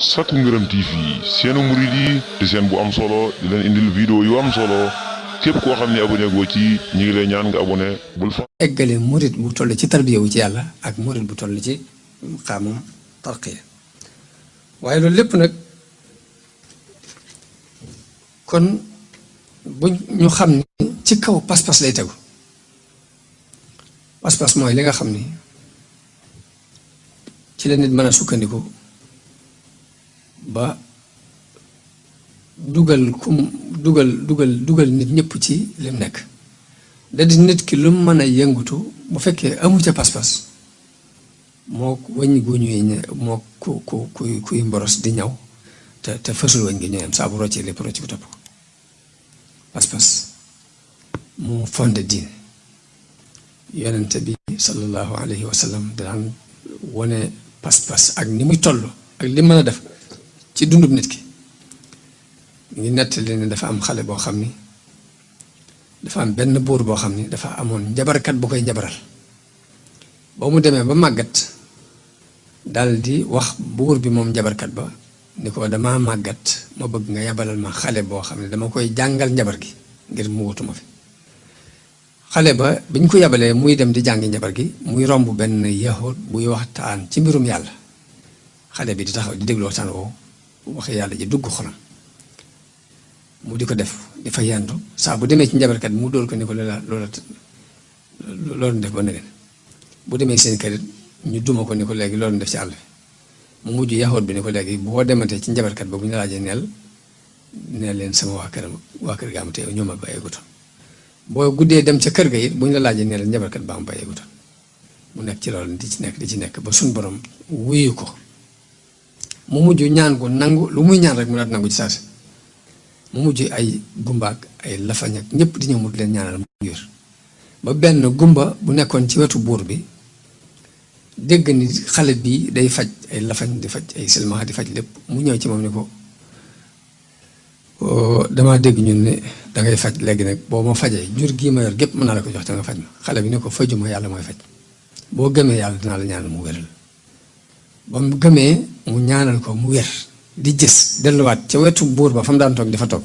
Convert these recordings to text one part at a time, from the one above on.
Sakku Ngërëm TV seenu murid yi di seen bu am solo di leen indil vidéo yu am solo képp koo xam ne abonné goo ci ñi ngi lay ñaan nga abonné bul fa eggale murid bu toll ci tarbiya wu ci yàlla ak murid bu toll ci xaamum tarqiya waaye loolu lépp nag kon bu ñu xam ni ci kaw pas-pas lay tegu pas-pas mooy li nga xam ni ci la nit mën a sukkandiku ba dugal nit ñëpp ci lim nekk da di nit ki lu mën a yëngutu bu fekkee amu ca pas-pas moo wëñ gu ñuy moo kuy mboros di ñaw te fësul wëñ gi ñooy am saa bu roccee lépp rocc ko topp ko pas-pas moo fondé diine yonente bi sallallahu alayhi wa sallam daan wone pas-pas ak ni muy toll ak li mën a def ci dundub nit ki ngi nettali ne dafa am xale boo xam ni dafa am benn buur boo xam ni dafa amoon njabarkat bu koy njabaral boo mu demee ba màggat dal di wax buur bi moom njabarkat ba ni ko dama màggat ma bëgg nga yabalal ma xale boo xam ne dama koy jàngal njabar gi ngir mu wutuma fi xale ba biñ ko yabalee muy dem di jàngi njabar gi muy romb benn yahud buy waxtaan ci mbirum yàlla xale bi di taxaw di déglu waxtaan woowu waxe yàlla ji dugg xolam mu di ko def di fa yendu saa bu demee ci njabarkat bi mu dóor ko ni ko loolu def ba nëgën bu demee seen kër ñu duma ko ni ko léegi loolu def ci àll bi mu mujj yahud bi ni ko léegi boo dematee ci njabarkat ba bu ñu laajee neel leen sama waa kër ga am te ñoo ma bàyyeegutoon boo guddee dem ca kër ga it bu ñu la laajee neel njabarkat ba am bàyyeegutoon mu nekk ci loolu di ci nekk ba suñ borom wuyu ko mu mujj ñaan ko nangu lu muy ñaan rek mu daal nangu ci saasi mu mujj ay gumbaak ay lafañ ak ñëpp di ñëw mu leen ñaanal mu wér ba benn gumba bu nekkoon ci wetu buur bi dégg ni xale bi day faj ay lafañ di faj ay silmaxa di faj lépp mu ñëw ci moom ni ko damaa dégg ñun ne dangay faj léegi nag boo ma fajee jur gii ma yor gépp mën naa la ko jox te nga faj ma xale bi ne ko fajuma yàlla mooy faj boo gëmee yàlla dinaa la ñaanal mu wéral ba mu gëmee mu ñaanal ko mu wér di gis delluwaat ca wetu buur ba fa mu daan toog dafa toog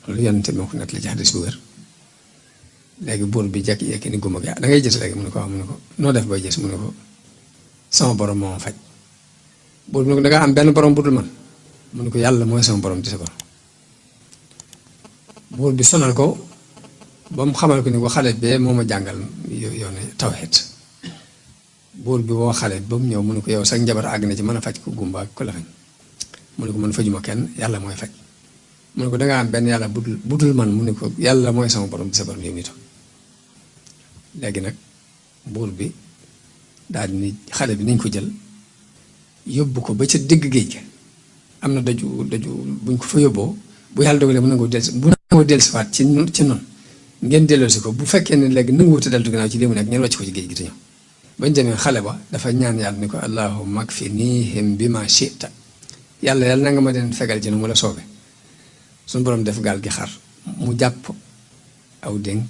loolu yonente moo ko nekk la ci xadis bu wér léegi buur bi jekki-jekki ni gumba gi da ngay gis léegi mu ne ko noo def bay gis mu ne ko sama borom moo ma faj buur bi ne ko da ngaa am benn borom bu dul man mu ne ko yàlla mooy sama borom di sa borom buur bi sonal ko ba mu xamal ko ni ko xale bee moo ma jàngal yoone tawhid buur bi woo xale ba mu ñëw mu ne ko yow sax njabar àgg na ci mën a faj ko gumba ak ko la fañ mu ne ko man fajuma kenn yàlla mooy faj mu ne ko dangaa am benn yàlla budul man mu ne ko yàlla mooy sama borom di sa borom yow mii toog léegi nag buur bi daal di ni xale bi nañ ko jël yóbbu ko ba ca digg géej ga am na daju buñ ko fa yóbboo bu yàlla dogalee mu nangoo dellusiwaat ci noonu ngeen delloosi ko bu fekkee ne léegi nanguwuta deltu gannaaw ci li mu nekk ngeen wàcc ko ci géej gi te ñëw bañ demee xale ba dafa ñaan yàlla ni ko allahumma kfinihim bima shi'ta yàlla na nga ma leen fegal ci nu mu la soobee suñu borom def gaal gi xar mu jàpp aw dénk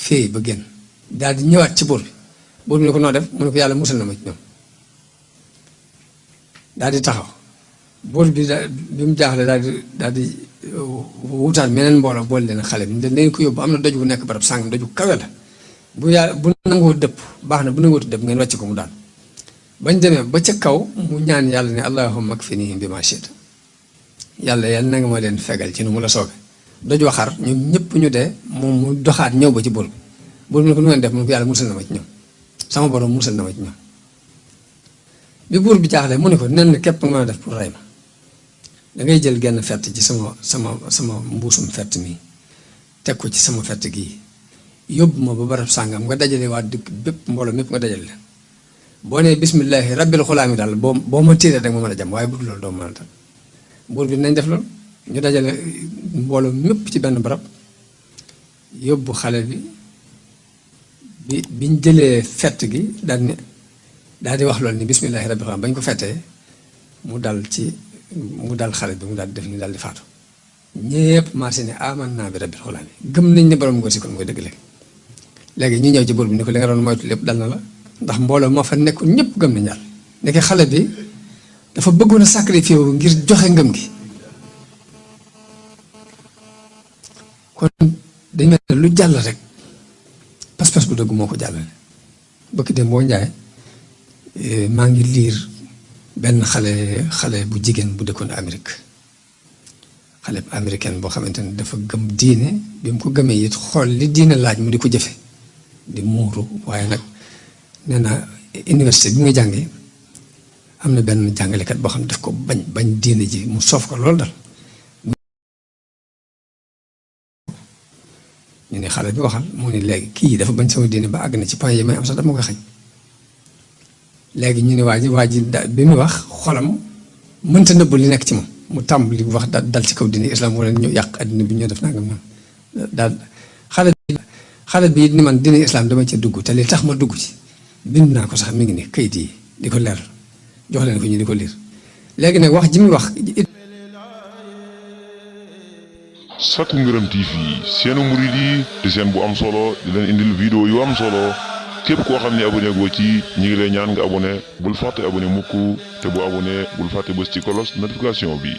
féey ba génn daal di ñëwaat ci buur bi ne ko noo def mu ne ko yàlla musal na ma ci ñoom daal di taxaw buur bi bi mu jaaxle daal di wutaat meneen mbooloo boole leen xale bi dañ ko yóbbu am na doj bu nekk barab sàng doj bu kawe la bu nangoo dëpp baax na bu nangoo dëpp ngeen wàcc ko mu daan bañ demee ba ca kaw mu ñaan yàlla ne allahumma kfinihim bima shi'ta yàlla na nga ma leen fegal ci nu mu la soobe doj waxar ñoom ñëpp ñu dee moom mu doxaat ñëw ba ci buur bi ne ko nu ngeen def mu ne ko yàlla musal na ma ci ñoom sama borom musal na ma ci ñoom bi buur bi jaaxle mu ne ko nen képp nga mën a def pour rey ma dangay jël genn fett ci sama mbuusum fett mi teg ko ci sama fett gii yóbbu ma ba barab sàngam nga dajale waa dëkk bépp mbooloo mépp nga dajale leen boo nee bismillahi rabbil xulaami daal boo ma tiiree rek ma mën a jam waaye bu dul loolu doo mën a dal buur bi nañ def loolu ñu dajale mbooloo mépp ci benn barab yóbbu xale biñ jëlee fett gi daal di wax loolu ni bismillahi rabbil xulaami bañ ko fettee mu dal xale bi mu daal di def ni daal di faatu ñépp marché ne aman naa bi rabbil xulaami gëm nañ ne borom ngóor si kon mooy dëgg léegi ñu ñëw ci buur bi ni ko li nga doon moytu lépp dal na la ndax mbooloo moo fa nekkul ñëpp gëm nañ yàlla nekk xale bi dafa bëggoon a sacrifier wu ngir joxe ngëm gi kon dañ mel ne lu jàll rek pas-pas bu dëgg moo ko jàllale bëkk dem boo njaay maa ngi liir benn xale bu jigéen bu dëkkoon Amérique xale bu américaine boo xamante ne dafa gëm diine bi mu ko gëmee it xool li diine laaj mu di ko jëfe di muuru waaye nag nee na université bi muy jàngee am na benn jàngalekat boo xam ne daf ko bañ diine ji mu soof ko loolu dal ñu ne xale bi waxal mu ne léegi kii dafa bañ sama diine ba àgg na ci point yi may am sax dama koy xañ léegi ñu ne waa ji bi mu wax xolam mënta nëbb li nekk ci moom mu tàmbali wax dal ci kaw diine islam wala ñu yàq addina bi ñu def nangam naan daal xale bi ni man diine islam dama ca dugg te li tax ma dugg ci bind naa ko sax mi ngi ne kayit yi di ko leer jox leen ko ñu di ko liir léegi nag wax ji muy wax. Sakku Ngërëm TV seenu murid yi di seen bu am solo di leen indil vidéo yu am solo képp koo xam ne abonné goo ci ñi ngi lay ñaan nga abonné bul fàtte abonné mukk te bu abonné bul fàtte bës ci cloche notification bi.